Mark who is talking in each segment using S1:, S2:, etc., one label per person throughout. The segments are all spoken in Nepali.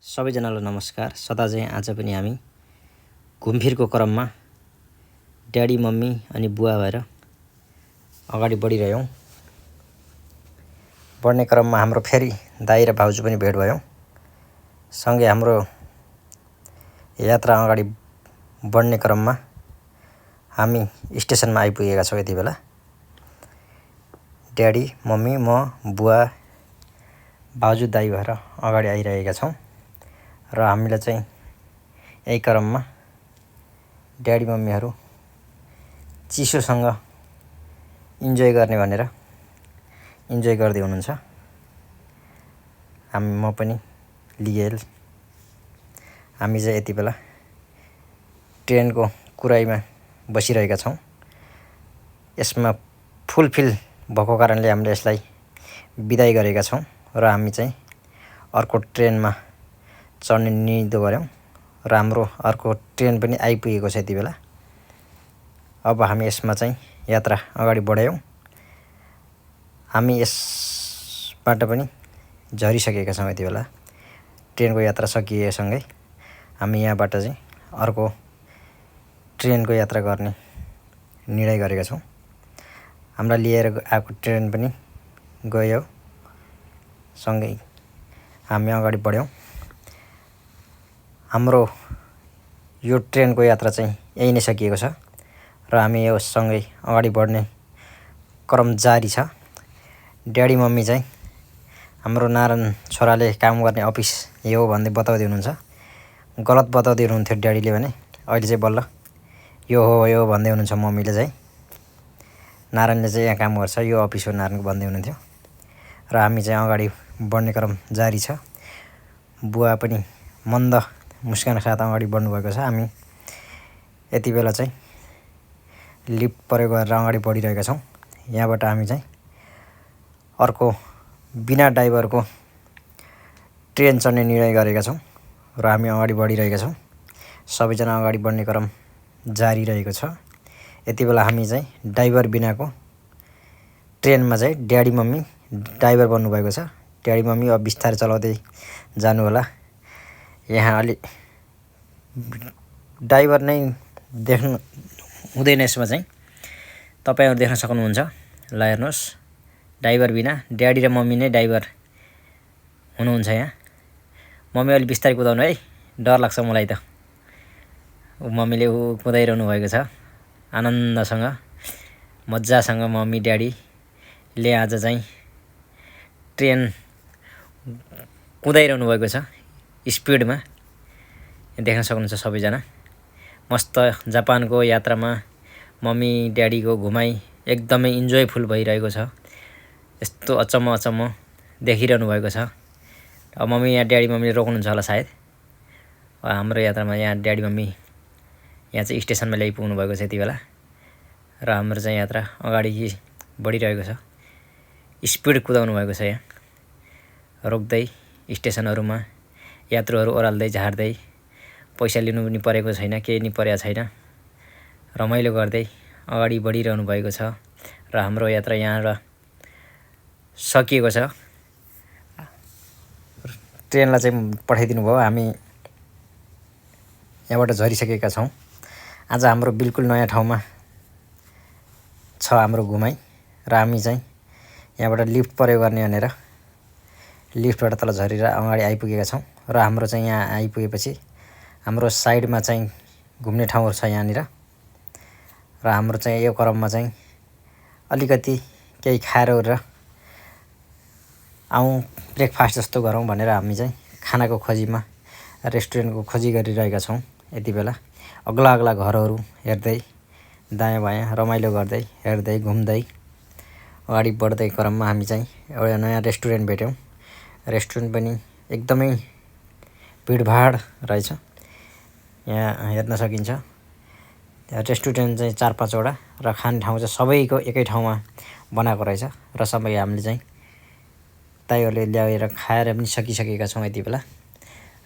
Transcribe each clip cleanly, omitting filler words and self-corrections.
S1: सबैजनालाई नमस्कार। सदा चाहिँ आज पनि हामी घुमफिरको क्रममा ड्याडी मम्मी अनि बुवा भएर अगाडि बढिरह्यौँ। बढ्ने क्रममा हाम्रो फेरि दाइ र भाउजू पनि भेट भयौँ। सँगै हाम्रो यात्रा अगाडि बढ्ने क्रममा हामी स्टेसनमा आइपुगेका छौँ। यति बेला ड्याडी मम्मी म बुवा भाउजू दाइ भएर अगाडि आइरहेका छौँ र हामीलाई चाहिँ यही क्रममा ड्याडी मम्मीहरू चिसोसँग इन्जोय गर्ने भनेर इन्जोय गर्दै हुनुहुन्छ। म पनि लिगेल हामी चाहिँ यति बेला ट्रेनको कुराइमा बसिरहेका छौँ। यसमा फुलफिल भएको कारणले हामीले यसलाई बिदाई गरेका छौँ र हामी चाहिँ अर्को ट्रेनमा चढ्ने निर्णय गऱ्यौँ र हाम्रो अर्को ट्रेन पनि आइपुगेको छ यति बेला। अब हामी यसमा चाहिँ यात्रा अगाडि बढायौँ। हामी यसबाट पनि झरिसकेका छौँ। यति बेला ट्रेनको यात्रा सकिएसँगै हामी यहाँबाट चाहिँ अर्को ट्रेनको यात्रा गर्ने निर्णय गरेका छौँ। हामीलाई लिएर आएको ट्रेन पनि गयो सँगै हामी अगाडि बढ्यौँ। हाम्रो यो ट्रेनको यात्रा चाहिँ यही नै सकिएको छ र हामी यो सँगै अगाडि बढ्ने क्रम जारी छ। ड्याडी मम्मी चाहिँ हाम्रो नारायण छोराले काम गर्ने अफिस यो हो भन्दै बताउँदै हुनुहुन्छ। गलत बताउँदै हुनुहुन्थ्यो ड्याडीले भने, अहिले चाहिँ बल्ल यो हो भन्दै हुनुहुन्छ मम्मीले चाहिँ। नारायणले चाहिँ यहाँ काम गर्छ, यो अफिस हो नारायणको भन्दै हुनुहुन्थ्यो र हामी चाहिँ अगाडि बढ्ने क्रम जारी छ। बुवा पनि मन्द मुस्कान साथ अगाडि बढ्नुभएको छ। हामी यति बेला चाहिँ लिफ्ट प्रयोग गरेर अगाडि बढिरहेका छौँ। यहाँबाट हामी चाहिँ अर्को बिना ड्राइभरको ट्रेन चढ्ने निर्णय गरेका छौँ र हामी अगाडि बढिरहेका छौँ। सबैजना अगाडि बढ्ने क्रम जारी रहेको छ। यति बेला हामी चाहिँ ड्राइभर बिनाको ट्रेनमा चाहिँ ड्याडी मम्मी ड्राइभर बन्नुभएको छ। ड्याडी मम्मी अब बिस्तारै चलाउँदै जानु होला। यहाँ अलि ड्राइभर नै देख्नु हुँदैन। यसमा चाहिँ तपाईँहरू देख्न सक्नुहुन्छ। ल हेर्नुहोस्, ड्राइभर बिना ड्याडी र मम्मी नै ड्राइभर हुनुहुन्छ यहाँ। मम्मी अलि बिस्तारै कुदाउनु है, डर लाग्छ मलाई त। मम्मीले कुदाइरहनु भएको छ आनन्दसँग मजासँग। मम्मी ड्याडीले आज चाहिँ ट्रेन कुदाइरहनु भएको छ स्पिडमा, देख्न सक्नुहुन्छ सबैजना। मस्त जापानको यात्रामा मम्मी ड्याडीको घुमाइ एकदमै इन्जोयफुल भइरहेको छ। यस्तो अचम्म देखिरहनु भएको छ। अब मम्मी यहाँ ड्याडी मम्मीले रोक्नुहुन्छ होला सायद। हाम्रो यात्रामा यहाँ ड्याडी मम्मी यहाँ चाहिँ स्टेसनमा ल्याइपुग्नु भएको छ यति बेला र हाम्रो चाहिँ यात्रा अगाडि बढिरहेको छ। स्पिड कुदाउनु भएको छ। यहाँ रोक्दै स्टेसनहरूमा यात्रुहरू ओह्राल्दै झार्दै, पैसा लिनु पनि परेको छैन, केही नि परेको छैन। रमाइलो गर्दै अगाडि बढिरहनु भएको छ र हाम्रो यात्रा यहाँ सकिएको छ। ट्रेनलाई चाहिँ पठाइदिनु भयो। हामी यहाँबाट झरिसकेका छौँ। आज हाम्रो बिल्कुल नयाँ ठाउँमा छ हाम्रो घुमाइ र हामी चाहिँ यहाँबाट लिफ्ट प्रयोग गर्ने भनेर लिफ्टबाट तल झरेर अगाडि आइपुगेका छौँ र हाम्रो चाहिँ यहाँ आइपुगेपछि हाम्रो साइडमा चाहिँ घुम्ने ठाउँहरू छ यहाँनिर र हाम्रो चाहिँ यो क्रममा चाहिँ अलिकति केही खाएर आउँ, ब्रेकफास्ट जस्तो गरौँ भनेर हामी चाहिँ खानाको खोजीमा रेस्टुरेन्टको खोजी गरिरहेका छौँ। यति बेला अग्ला अग्ला घरहरू हेर्दै दायाँ बायाँ रमाइलो गर्दै हेर्दै घुम्दै अगाडि बढ्दै क्रममा हामी चाहिँ एउटा नयाँ रेस्टुरेन्ट भेट्यौँ। रेस्टुरेन्ट पनि एकदमै भिडभाड रहेछ। यहाँ हेर्न सकिन्छ। रेस्टुरेन्ट चाहिँ 4-5वटा र खाने ठाउँ चाहिँ सबैको एकै ठाउँमा बनाएको रहेछ र सबै हामीले चाहिँ दाइहरूले ल्याएर खाएर पनि सकिसकेका छौँ यति बेला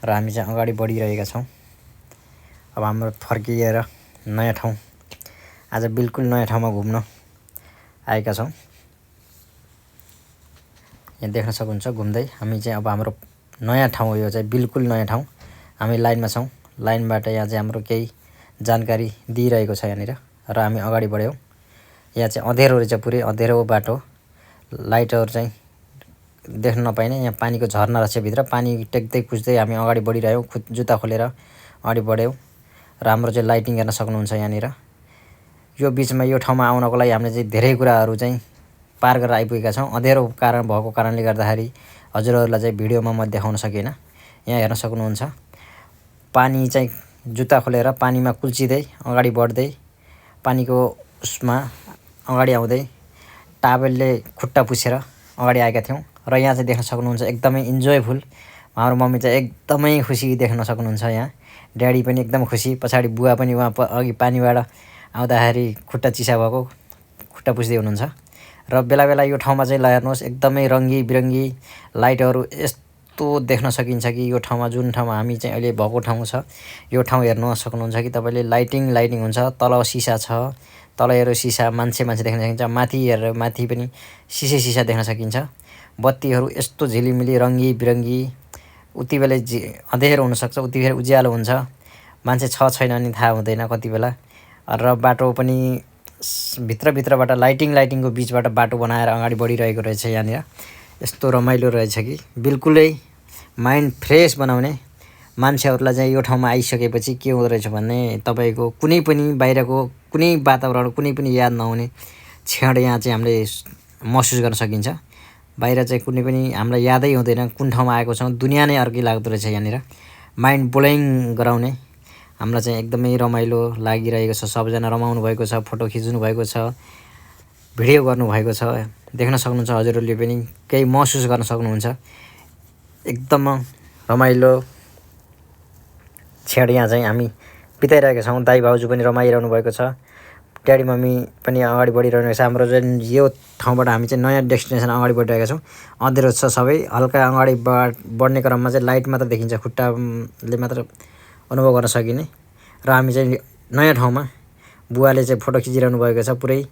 S1: र हामी चाहिँ अगाडि बढिरहेका छौँ। अब हाम्रो फर्किएर नयाँ ठाउँ, आज बिल्कुल नयाँ ठाउँमा घुम्न आएका छौँ। यहाँ देख्न सक्नुहुन्छ घुम्दै हामी चाहिँ अब हाम्रो नयाँ ठाउँ हो, यो चाहिँ बिल्कुल नयाँ ठाउँ। हामी लाइनमा छौँ, लाइनबाट यहाँ चाहिँ हाम्रो केही जानकारी दिइरहेको छ यहाँनिर र हामी अगाडि बढ्यौँ। यहाँ चाहिँ अँध्यारो रहेछ, पुरै अँध्यारो बाटो, लाइटहरू चाहिँ देख्न नपाइने। यहाँ पानीको झरना रहेछ भित्र, पानी टेक्दै कुद्दै हामी अगाडि बढिरह्यौँ, जुत्ता खोलेर अगाडि बढ्यौँ र हाम्रो चाहिँ लाइटिङ हेर्न सक्नुहुन्छ यहाँनिर। यो बिचमा यो ठाउँमा आउनको लागि हामीले चाहिँ धेरै कुराहरू चाहिँ पार गरेर आइपुगेका छौँ। अँध्यारो कारण भएको कारणले गर्दाखेरि हजुरहरूलाई चाहिँ भिडियोमा म देखाउन सकिनँ। यहाँ हेर्न सक्नुहुन्छ पानी चाहिँ जुत्ता खोलेर पानीमा कुल्चिँदै अगाडि बढ्दै पानीको उसमा अगाडि आउँदै टावेलले खुट्टा पुछेर अगाडि आएका थियौँ। र यहाँ चाहिँ देख्न सक्नुहुन्छ एकदमै इन्जोयफुल। हाम्रो मम्मी चाहिँ एकदमै खुसी देख्न सक्नुहुन्छ। यहाँ ड्याडी पनि एकदम खुसी, पछाडि बुवा पनि उहाँ अघि पानीबाट आउँदाखेरि खुट्टा चिसा भएको खुट्टा पुछ्दै हुनुहुन्छ। र बेला बेला यो ठाउँमा चाहिँ हेर्नुहोस् एकदमै रङ्गी बिरङ्गी लाइटहरू यस्तो देख्न सकिन्छ कि यो ठाउँमा, जुन ठाउँमा हामी चाहिँ अहिले भएको ठाउँ छ, यो ठाउँ हेर्न सक्नुहुन्छ कि तपाईँले लाइटिङ हुन्छ। तल सिसा छ, तल हेरेर सिसा मान्छे देख्न सकिन्छ, माथि हेरेर माथि पनि सिसा देख्न सकिन्छ। बत्तीहरू यस्तो झिलिमिली रङ्गी बिरङ्गी, उति बेला अँध्यारो हुनसक्छ, उति बेला उज्यालो हुन्छ, मान्छे छ छैन नि थाहा हुँदैन कति बेला। र बाटो पनि भित्रबाट लाइटिङको बिचबाट बाटो बनाएर अगाडि बढिरहेको रहेछ। यहाँनिर यस्तो रमाइलो रहेछ कि बिल्कुलै माइन्ड फ्रेस बनाउने। मान्छेहरूलाई चाहिँ यो ठाउँमा आइसकेपछि के हुँदो रहेछ भने तपाईँको कुनै पनि बाहिरको कुनै वातावरण, कुनै पनि याद नहुने क्षण यहाँ चाहिँ हामीले महसुस गर्न सकिन्छ। बाहिर चाहिँ कुनै पनि हामीलाई यादै हुँदैन कुन ठाउँमा आएको छौँ, दुनियाँ नै अर्कै लाग्दो रहेछ। यहाँनिर माइन्ड ब्लोइङ गराउने, हामीलाई चाहिँ एकदमै रमाइलो लागिरहेको छ। सबैजना रमाउनु भएको छ, फोटो खिच्नु भएको छ, भिडियो गर्नुभएको छ। देख्न सक्नुहुन्छ हजुरहरूले पनि केही महसुस गर्न सक्नुहुन्छ। एकदम रमाइलो क्षण यहाँ चाहिँ हामी बिताइरहेका छौँ। दाइ भाउजू पनि रमाइरहनु भएको छ, ड्याडी मम्मी पनि अगाडि बढिरहनु भएको छ। हाम्रो चाहिँ यो ठाउँबाट हामी चाहिँ नयाँ डेस्टिनेसन अगाडि बढिरहेका छौँ। अँध्यारो छ सबै, हल्का अगाडि बढ्ने क्रममा चाहिँ लाइट मात्र देखिन्छ, खुट्टाले मात्र अनुभव गर्न सकिने। र हामी चाहिँ नयाँ ठाउँमा, बुवाले चाहिँ फोटो खिचिरहनु भएको छ पुरै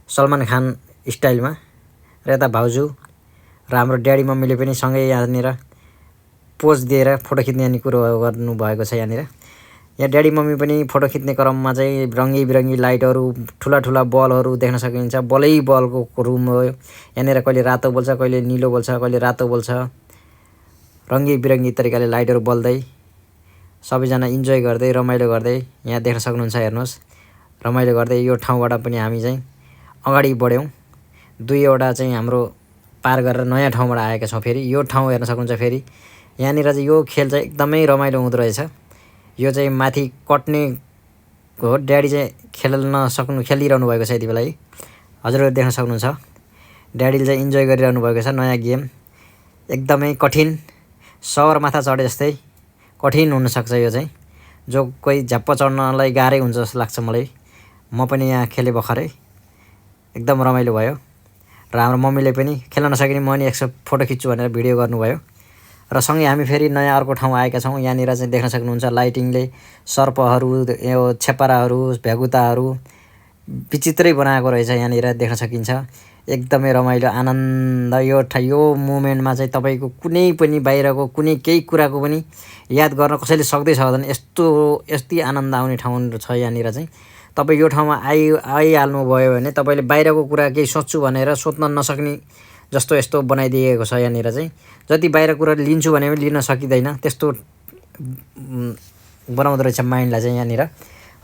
S1: सलमान खान स्टाइलमा, र यता भाउजू र हाम्रो ड्याडी मम्मीले पनि सँगै यहाँनिर पोज दिएर फोटो खिच्ने कुरो गर्नुभएको छ। यहाँनिर यहाँ ड्याडी मम्मी पनि फोटो खिच्ने क्रममा चाहिँ रङ्गी बिरङ्गी लाइटहरू, ठुला बलहरू देख्न सकिन्छ। बलै बलको रुम हो यहाँनिर, कहिले रातो बोल्छ, कहिले निलो बोल्छ, कहिले रातो बोल्छ। रङ्गी बिरङ्गी तरिकाले लाइटहरू बल्दै सबैजना इन्जोय गर्दै रमाइलो गर्दै यहाँ देख्न सक्नुहुन्छ। हेर्नुहोस् रमाइलो गर्दै यो ठाउँबाट पनि हामी चाहिँ अगाडि बढ्यौँ। दुईवटा चाहिँ हाम्रो पार गरेर नयाँ ठाउँबाट आएका छौँ। फेरि यो ठाउँ हेर्न सक्नुहुन्छ। फेरि यहाँनिर चाहिँ यो खेल चाहिँ एकदमै रमाइलो हुँदो रहेछ। यो चाहिँ माथि कट्ने हो, ड्याडी चाहिँ खेलिरहनु भएको छ यति बेला है, हजुरहरूले देख्न सक्नुहुन्छ। ड्याडीले चाहिँ इन्जोय गरिरहनु भएको छ। नयाँ गेम एकदमै कठिन, सगरमाथा चढे जस्तै कठिन हुनसक्छ यो चाहिँ। जो कोही झ्याप्प चढ्नलाई गाह्रै हुन्छ जस्तो लाग्छ मलाई। म पनि यहाँ खेलेँ भर्खरै, एकदम रमाइलो भयो। र हाम्रो मम्मीले पनि खेल्न नसकिने म नि एकछिन फोटो खिच्छु भनेर भिडियो गर्नुभयो। र सँगै हामी फेरि नयाँ अर्को ठाउँ आएका छौँ। यहाँनिर चाहिँ देख्न सक्नुहुन्छ लाइटिङले सर्पहरू, यो छेपाराहरू, भ्यागुताहरू विचित्रै बनाएको रहेछ। यहाँनिर देख्न सकिन्छ एकदमै रमाइलो आनन्द। यो मोमेन्टमा चाहिँ तपाईँको कुनै पनि बाहिरको कुनै केही कुराको पनि याद गर्न कसैले सक्दैन। यति आनन्द आउने ठाउँ छ यहाँनिर चाहिँ। तपाईँ यो ठाउँमा आइहाल्नु भयो भने तपाईँले बाहिरको कुरा केही सोध्छु भनेर सोध्न नसक्ने जस्तो यस्तो बनाइदिएको छ यहाँनिर चाहिँ। जति बाहिर कुरा लिन्छु भने पनि लिन सकिँदैन, त्यस्तो बनाउँदो रहेछ माइन्डलाई चाहिँ। यहाँनिर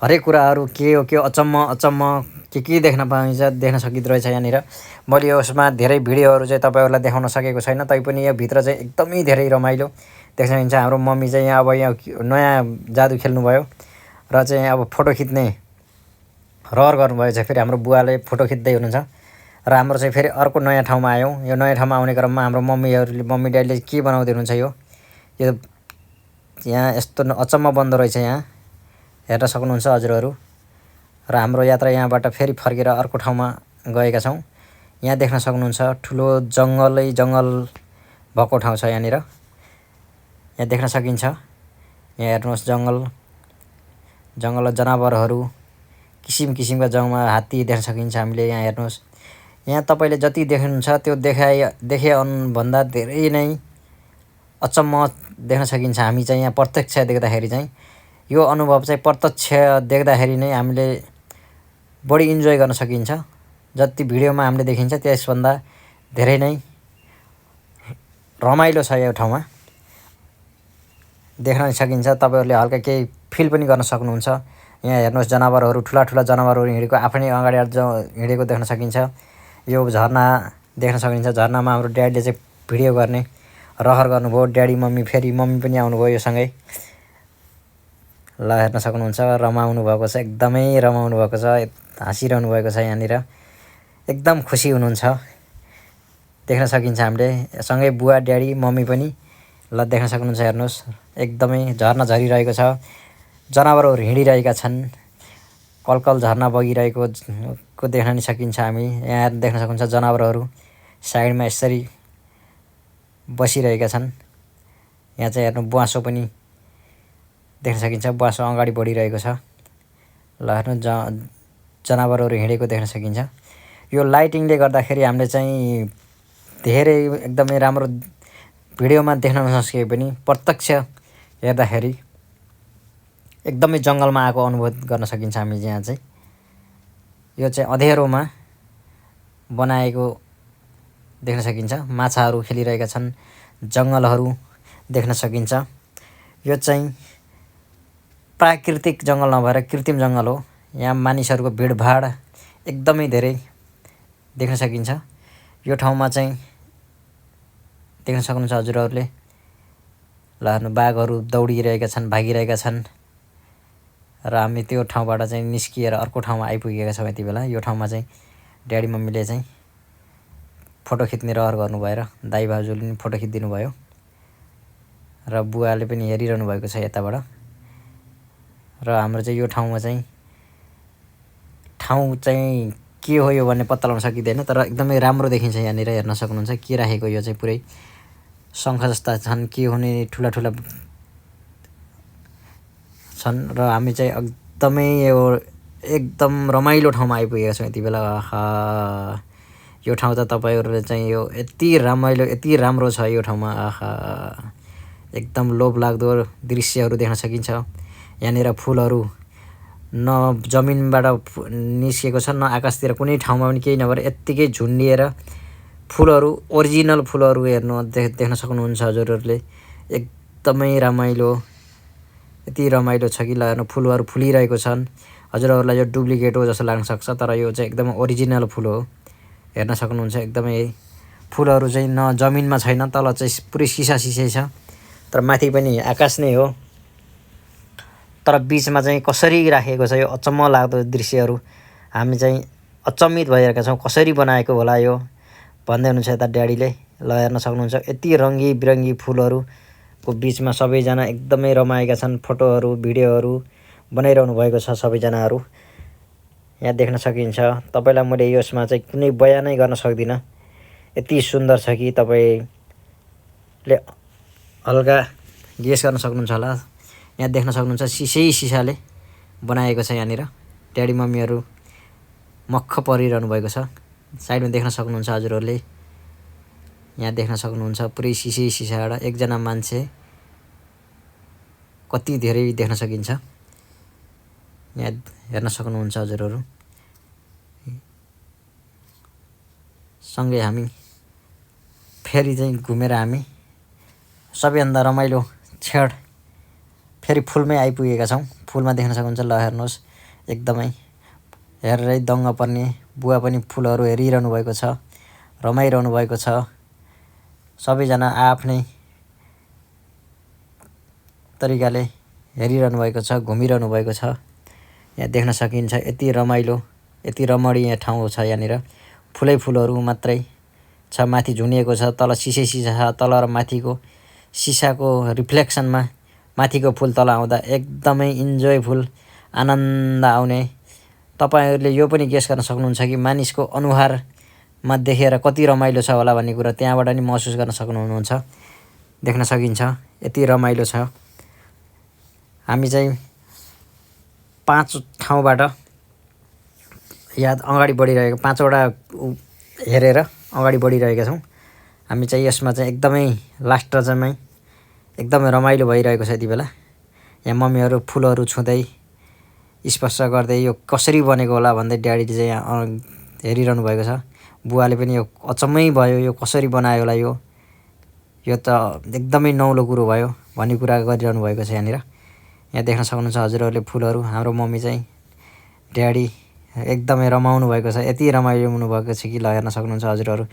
S1: हरेक कुराहरू के हो, अचम्म के देख्न सकिँदो रहेछ यहाँनिर। मैले यसमा धेरै भिडियोहरू चाहिँ तपाईँहरूलाई देखाउन सकेको छैन, तैपनि यो भित्र चाहिँ एकदमै धेरै रमाइलो देख्न सकिन्छ। हाम्रो मम्मी चाहिँ यहाँ अब यहाँ नयाँ जादु खेल्नुभयो र चाहिँ अब फोटो खिच्ने रहर गर्नुभएको छ। फेरि हाम्रो बुवाले फोटो खिच्दै हुनुहुन्छ र हाम्रो चाहिँ फेरि अर्को नयाँ ठाउँमा आयौँ। यो नयाँ ठाउँमा आउने क्रममा हाम्रो मम्मी ड्याडीले के बनाउँदै हुनुहुन्छ यो यहाँ यस्तो अचम्म बन्दो रहेछ। यहाँ हेर्न सक्नुहुन्छ हजुरहरू। र हाम्रो यात्रा यहाँबाट फेरि फर्केर अर्को ठाउँमा गएका छौँ। यहाँ देख्न सक्नुहुन्छ ठुलो जङ्गल भएको ठाउँ छ यहाँनिर, यहाँ देख्न सकिन्छ। यहाँ हेर्नुहोस् जङ्गल जनावरहरू, किसिमका जङ्गलमा हात्ती देख्न सकिन्छ हामीले। यहाँ हेर्नुहोस्, यहाँ तपाईँले जति देख्नुहुन्छ त्यो देखे भन्दा धेरै नै अचम्म देख्न सकिन्छ। हामी चाहिँ यहाँ प्रत्यक्ष देख्दाखेरि चाहिँ यो अनुभव चाहिँ प्रत्यक्ष देख्दाखेरि नै हामीले बढी इन्जोय गर्न सकिन्छ। जति भिडियोमा हामीले देखिन्छ त्यसभन्दा धेरै नै रमाइलो छ यो ठाउँमा, देख्न सकिन्छ। तपाईहरुले हल्का केही फिल पनि गर्न सक्नुहुन्छ। यहाँ हेर्नुहोस्, जनावरहरू, ठुला ठुला जनावरहरू हिँडेको आफ्नै अगाडि हिँडेको देख्न सकिन्छ। यो झरना देख्न सकिन्छ। झरनामा हाम्रो ड्याडीले चाहिँ भिडियो गर्ने रहर गर्नुभयो। ड्याडी मम्मी, फेरि मम्मी पनि आउनुभयो यो सँगै। ल हेर्न सक्नुहुन्छ, रमाउनु भएको छ, एकदमै रमाउनु भएको छ, हाँसिरहनु भएको छ। यहाँनिर एकदम खुसी हुनुहुन्छ, देख्न सकिन्छ हामीले। सँगै बुवा, ड्याडी, मम्मी पनि ल देख्न सक्नुहुन्छ। हेर्नुहोस्, एकदमै झरना झरिरहेको छ, जनावरहरू हिँडिरहेका छन्, कलकल झरना बगिरहेको देख्न नि सकिन्छ। हामी यहाँ देख्न सक्नुहुन्छ जनावरहरू साइडमा यसरी बसिरहेका छन्। यहाँ चाहिँ हेर्नु ब्वाँसो पनि देख्न सकिन्छ, ब्वाँसो अगाडि बढिरहेको छ। ल हेर्नु जनावरहरू हिँडेको देख्न सकिन्छ। यो लाइटिङले गर्दाखेरि हामीले चाहिँ धेरै एकदमै राम्रो भिडियोमा देख्न नसके पनि प्रत्यक्ष हेर्दाखेरि एकदमै जङ्गलमा आएको अनुभव गर्न सकिन्छ। हामी यहाँ चाहिँ यो चाहिँ अँध्यारोमा बनाएको देख्न सकिन्छ। माछाहरू खेलिरहेका छन्, जङ्गलहरू देख्न सकिन्छ। यो चाहिँ प्राकृतिक जङ्गल नभएर कृत्रिम जङ्गल हो। यहाँ मानिसहरूको भिडभाड एकदमै धेरै देख्न सकिन्छ। यो ठाउँमा चाहिँ देख्न सक्नुहुन्छ हजुरहरूले। ल हेर्नु, बाघहरू दौडिरहेका छन्, भागिरहेका छन् र हामी त्यो ठाउँबाट चाहिँ निस्किएर अर्को ठाउँमा आइपुगेका छौँ। यति बेला यो ठाउँमा चाहिँ ड्याडी मम्मीले चाहिँ फोटो खिच्ने रहर गर्नुभयो र दाइ भाउजूले पनि फोटो खिचिदिनु भयो र बुवाले पनि हेरिरहनु भएको छ यताबाट। र हाम्रो चाहिँ यो ठाउँमा चाहिँ ठाउँ चाहिँ के हो यो भन्ने पत्ता लगाउन सकिँदैन, तर एकदमै राम्रो देखिन्छ। यहाँनिर हेर्न सक्नुहुन्छ के राखेको, यो चाहिँ पुरै शङ्ख जस्ता छन्, के हुने ठुला ठुला छन्। र हामी चाहिँ एकदम रमाइलो ठाउँमा आइपुगेका छौँ यति बेला। आहा, यो ठाउँ त तपाईँहरूले चाहिँ यो यति रमाइलो, यति राम्रो छ यो ठाउँमा। आहा, एकदम लोभलाग्दो दृश्यहरू देख्न सकिन्छ। यहाँनिर फुलहरू न जमिनबाट निस्केको छ, न आकाशतिर कुनै ठाउँमा पनि केही नभएर यत्तिकै झुन्डिएर फुलहरू, ओरिजिनल फुलहरू हेर्नु देख्न सक्नुहुन्छ हजुरहरूले। एकदमै रमाइलो, यति रमाइलो छ कि ल हेर्नु, फुलहरू फुलिरहेको छन्। हजुरहरूलाई यो डुप्लिकेट हो जस्तो लाग्न सक्छ, तर यो चाहिँ एकदमै ओरिजिनल फुल हो। हेर्न सक्नुहुन्छ एकदमै फुलहरू चाहिँ न जमिनमा छैन, तल चाहिँ पुरै सिसा छ, तर माथि पनि आकाश नै हो। तर बिचमा चाहिँ कसरी राखेको छ यो अचम्म लाग्दो दृश्यहरू। हामी चाहिँ अचम्मित भइरहेका छौँ, कसरी बनाएको होला यो भन्दै हुनुहुन्छ यता ड्याडीले। ल हेर्न सक्नुहुन्छ, यति रङ्गी बिरङ्गी फुलहरूको बिचमा सबैजना एकदमै रमाएका छन्। फोटोहरू, भिडियोहरू बनाइरहनु भएको छ सबैजनाहरू, यहाँ देख्न सकिन्छ। तपाईँलाई मैले यसमा चाहिँ कुनै बयानै गर्न सक्दिनँ, यति सुन्दर छ कि तपाईँले हल्का गेस गर्न सक्नुहुन्छ होला। यहाँ देख्न सक्नुहुन्छ सिसाले बनाएको छ। यहाँनिर ड्याडी मम्मीहरू मक्ख परिरहनु भएको छ। साइडमा देख्न सक्नुहुन्छ हजुरहरूले, यहाँ देख्न सक्नुहुन्छ पुरै सिसाबाट एकजना मान्छे कति धेरै देख्न सकिन्छ। यहाँ हेर्न सक्नुहुन्छ हजुरहरू। सँगै हामी फेरि चाहिँ घुमेर हामी सबैभन्दा रमाइलो क्षण फेरि फुलमै आइपुगेका छौँ। फुलमा देख्न सक्नुहुन्छ, ल हेर्नुहोस्, एकदमै हेरेरै दङ्ग पर्ने। बुवा पनि फुलहरू हेरिरहनु भएको छ, रमाइरहनु भएको छ। सबैजना आफ्नै तरिकाले हेरिरहनु भएको छ, घुमिरहनु भएको छ। यहाँ देख्न सकिन्छ यति रमाइलो, यति रमणीय ठाउँ छ। यहाँनिर फुलहरू मात्रै छ, माथि झुनिएको छ, तल सिसा छ। तल र माथिको सिसाको रिफ्लेक्सनमा माथिको फुल तल आउँदा एकदमै इन्जोयफुल, आनन्द आउने। तपाईँहरूले यो पनि गेस गर्न सक्नुहुन्छ कि मानिसको अनुहारमा देखेर कति रमाइलो छ होला भन्ने कुरा त्यहाँबाट नि महसुस गर्न सक्नुहुन्छ। देख्न सकिन्छ यति रमाइलो छ। हामी चाहिँ 5 ठाउँबाट अगाडि बढिरहेको, 5वटा हेरेर अगाडि बढिरहेका छौँ। हामी चाहिँ यसमा चाहिँ एकदमै लास्ट चाहिँ एकदमै रमाइलो भइरहेको छ यति बेला। यहाँ मम्मीहरू फुलहरू छुँदै स्पर्श गर्दै यो कसरी बनेको होला भन्दै ड्याडीले चाहिँ यहाँ हेरिरहनु भएको छ। बुवाले पनि यो अचम्मै भयो, यो कसरी बनायो होला, यो त एकदमै नौलो कुरो भयो भन्ने कुरा गरिरहनु भएको छ यहाँनिर। यहाँ देख्न सक्नुहुन्छ हजुरहरूले फुलहरू। हाम्रो मम्मी चाहिँ ड्याडी एकदमै रमाउनु भएको छ, यति रमाइलो हुनुभएको छ कि ल हेर्न सक्नुहुन्छ हजुरहरू।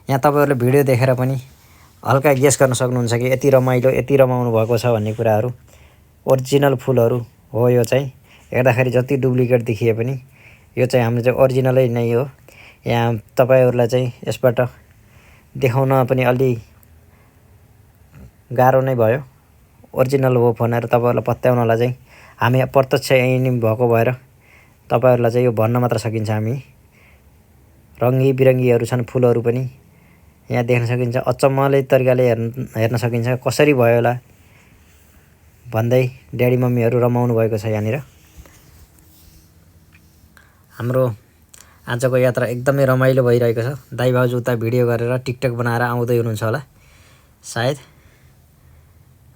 S1: यहाँ तपाईँहरूले भिडियो देखेर पनि हल्का गेस गर्न सक्नुहुन्छ कि यति रमाइलो, यति रमाउनु भएको छ भन्ने कुराहरू। ओरिजिनल फुलहरू हो यो चाहिँ। हेर्दाखेरि जति डुप्लिकेट देखिए पनि यो चाहिँ हाम्रो चाहिँ ओरिजिनलै नै हो। यहाँ तपाईँहरूलाई चाहिँ यसबाट देखाउन पनि अलि गाह्रो नै भयो। ओरिजिनल हो भनेर तपाईँहरूलाई पत्याउनलाई चाहिँ हामी प्रत्यक्ष यहीँ नै भएको भएर तपाईँहरूलाई चाहिँ यो भन्न मात्र सकिन्छ। हामी रङ्गी बिरङ्गीहरू छन् फुलहरू पनि यहाँ देख्न सकिन्छ। अचम्मले तरिकाले हेर्न सकिन्छ कसरी भयो होला भन्दै ड्याडी मम्मीहरू रमाउनु भएको छ यहाँनिर। हाम्रो आजको यात्रा एकदमै रमाइलो भइरहेको छ। दाइ भाउजू उता भिडियो गरेर टिकटक बनाएर आउँदै हुनुहुन्छ होला सायद,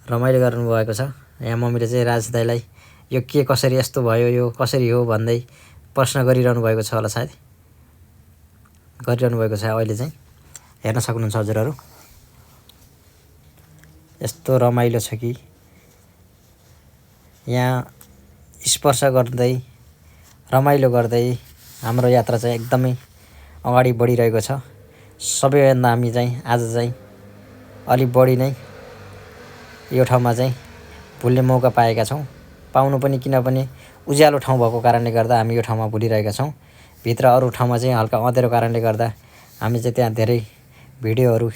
S1: रमाइलो गर्नुभएको छ। यहाँ मम्मीले चाहिँ राज दाइलाई यो के कसरी यस्तो भयो, यो कसरी हो भन्दै प्रश्न गरिरहनु भएको छ होला सायद, गरिरहनु भएको छ अहिले चाहिँ। हेर्न सक्नुहुन्छ हजुरहरू यस्तो रमाइलो छ कि यहाँ स्पर्श गर्दै रमाइलो गर्दै हाम्रो यात्रा चाहिँ एकदमै अगाडि बढिरहेको छ। सबैभन्दा हामी चाहिँ आज चाहिँ अलि बढी नै यो ठाउँमा चाहिँ भुल्ने मौका पाएका छौँ। पाउनु पनि किनभने उज्यालो ठाउँ भएको कारणले गर्दा हामी यो ठाउँमा भुलिरहेका छौँ। भित्र अरू ठाउँमा चाहिँ हल्का अँध्यारो कारणले गर्दा हामी चाहिँ त्यहाँ धेरै भिडियोहरू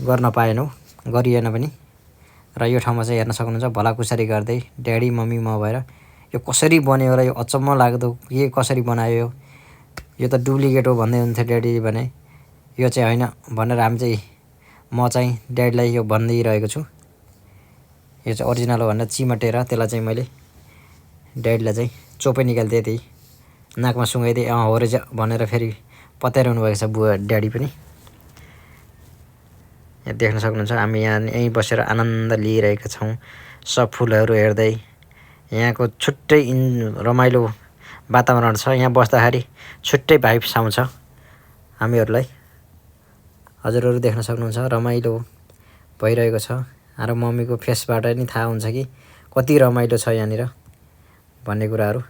S1: गर्न पाएनौँ, गरिएन पनि। र यो ठाउँमा चाहिँ हेर्न सक्नुहुन्छ भलाकुसारी गर्दै ड्याडी मम्मी म भएर यो कसरी बन्यो र यो अचम्म लाग्दो के कसरी बनायो, यो त डुप्लिकेट हो भन्दै हुन्थ्यो ड्याडीले भने। यो चाहिँ होइन भनेर हामी चाहिँ म चाहिँ ड्याडीलाई यो भनिदिइरहेको छु। यो चाहिँ ओरिजिनल हो भनेर चिमटेर त्यसलाई चाहिँ मैले ड्याडीलाई चाहिँ चोपै निकालिदिएँ, त्यही नाकमा सुँगाइदिएँ। हो रहेछ भनेर फेरि पत्याइरहनु भएको छ बुवा ड्याडी पनि। यहाँ देख्न सक्नुहुन्छ हामी यहाँ यहीँ बसेर आनन्द लिइरहेका छौँ सब फुलहरू हेर्दै। यहाँको छुट्टै रमाइलो वातावरण छ। यहाँ बस्दाखेरि छुट्टै भाइब्स आउँछ हामीहरूलाई। हजुरहरू देख्न सक्नुहुन्छ रमाइलो भइरहेको छ। हाम्रो मम्मीको फेसबाट नि थाहा हुन्छ कि कति रमाइलो छ यहाँनिर भन्ने कुराहरू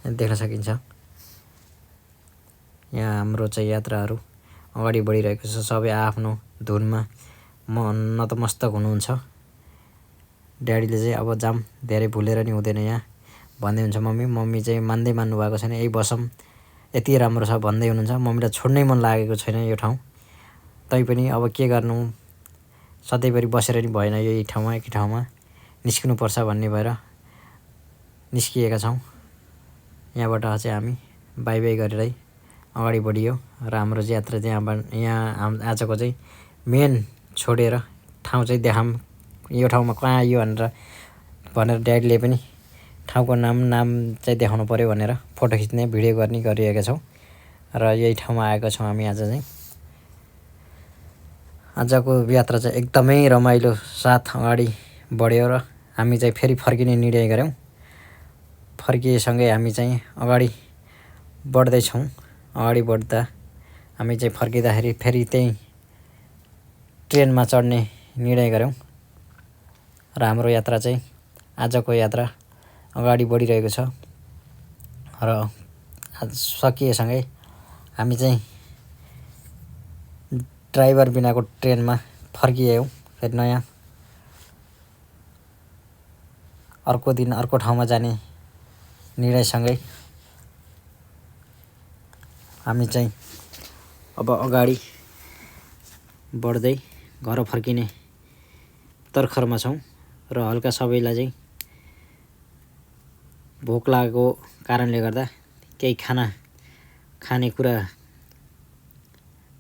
S1: देख्न सकिन्छ। यहाँ हाम्रो चाहिँ यात्राहरू अगाडि बढिरहेको छ। सबै आफ्नो धुनमा नतमस्तक हुनुहुन्छ। ड्याडीले चाहिँ अब जाम धेरै भुलेर नि हुँदैन यहाँ भन्दै हुन्छ मम्मी चाहिँ मान्दै मान्नु भएको छैन। यही बसौँ यति राम्रो छ भन्दै हुनुहुन्छ। मम्मीलाई छोड्नै मन लागेको छैन यो ठाउँ। तैपनि अब के गर्नु, सधैँभरि बसेर नि भएन, यही ठाउँमा एकै ठाउँमा निस्किनुपर्छ भन्ने भएर निस्किएका छौँ। यहाँबाट चाहिँ हामी बाई बाई गरेरै अगाडि बढियो र हाम्रो यात्रा चाहिँ यहाँ आजको चाहिँ मेन छोडेर ठाउँ चाहिँ देखाऊँ, यो ठाउँमा कहाँ आयो भनेर ड्याडीले पनि ठाउँको नाम चाहिँ देखाउनु पऱ्यो भनेर फोटो खिच्ने भिडियो गर्ने गरिरहेका छौँ। र यही ठाउँमा आएका छौँ हामी आज चाहिँ। आजको यात्रा चाहिँ एकदमै रमाइलो साथ अगाडि बढ्यो र हामी चाहिँ फेरि फर्किने निर्णय गऱ्यौँ। फर्किएसँगै हामी चाहिँ अगाडि बढ्दैछौँ। अगाडि बढ्दा हामी चाहिँ फर्किँदाखेरि फेरि त्यही ट्रेनमा चढ्ने निर्णय गऱ्यौँ र हाम्रो यात्रा चाहिँ आजको यात्रा अगाडि बढिरहेको छ। र आज सकिएसँगै हामी चाहिँ ड्राइभर बिनाको ट्रेनमा फर्कियौँ। फेरि नयाँ अर्को दिन अर्को ठाउँमा जाने निर्णयसँगै हामी चाहिँ अब अगाडि बढ्दै घर फर्किने तर्खरमा छौँ। र हल्का सबैलाई चाहिँ भोक लागेको कारणले गर्दा केही खाने कुरा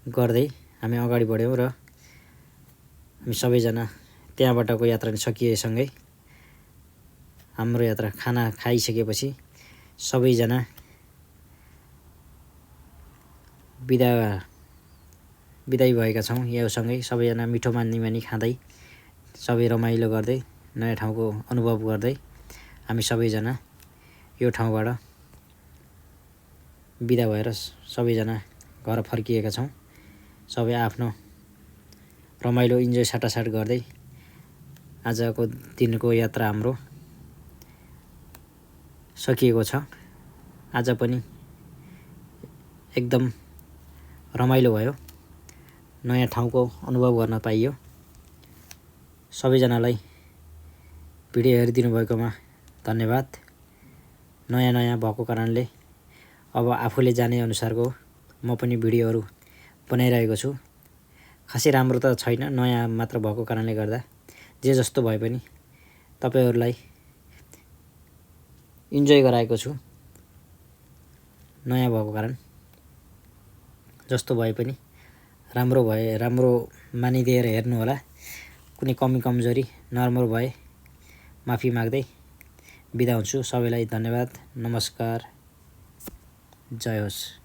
S1: गर्दै हामी अगाडि बढ्यौँ। र हामी सबैजना त्यहाँबाटको यात्रा सकिएसँगै हाम्रो यात्रा खाना खाइसकेपछि सबैजना बिदा बिदाई भएका छौँ। योसँगै सबैजना मिठो मानी खाँदै सबै रमाइलो गर्दै नयाँ ठाउँको अनुभव गर्दै हामी सबैजना यो ठाउँबाट बिदा भएर सबैजना घर फर्किएका छौँ। सबै आफ्नो रमाइलो इन्जोय साटासाट गर्दै आजको दिनको यात्रा हाम्रो सकिएको छ। आज पनि एकदम रमाइलो भयो, नयाँ ठाउँको अनुभव गर्न पाइयो। सबैजनालाई भिडियो हेरिदिनु भएकोमा धन्यवाद। नयाँ भएको कारणले अब आफूले जाने अनुसारको म पनि भिडियोहरू बनाइरहेको छु। खासै राम्रो त छैन, नयाँ मात्र भएको कारणले गर्दा जे जस्तो भए पनि तपाईहरूलाई इन्जोय गराएको छु। नयाँ भएको कारण जस्तो भए पनि राम्रो मानिदिएर हेर्नु होला। कुनै कमी कमजोरी नराम्रो भए माफी माग्दै बिदा हुन्छु। सबैलाई धन्यवाद, नमस्कार, जय होस्।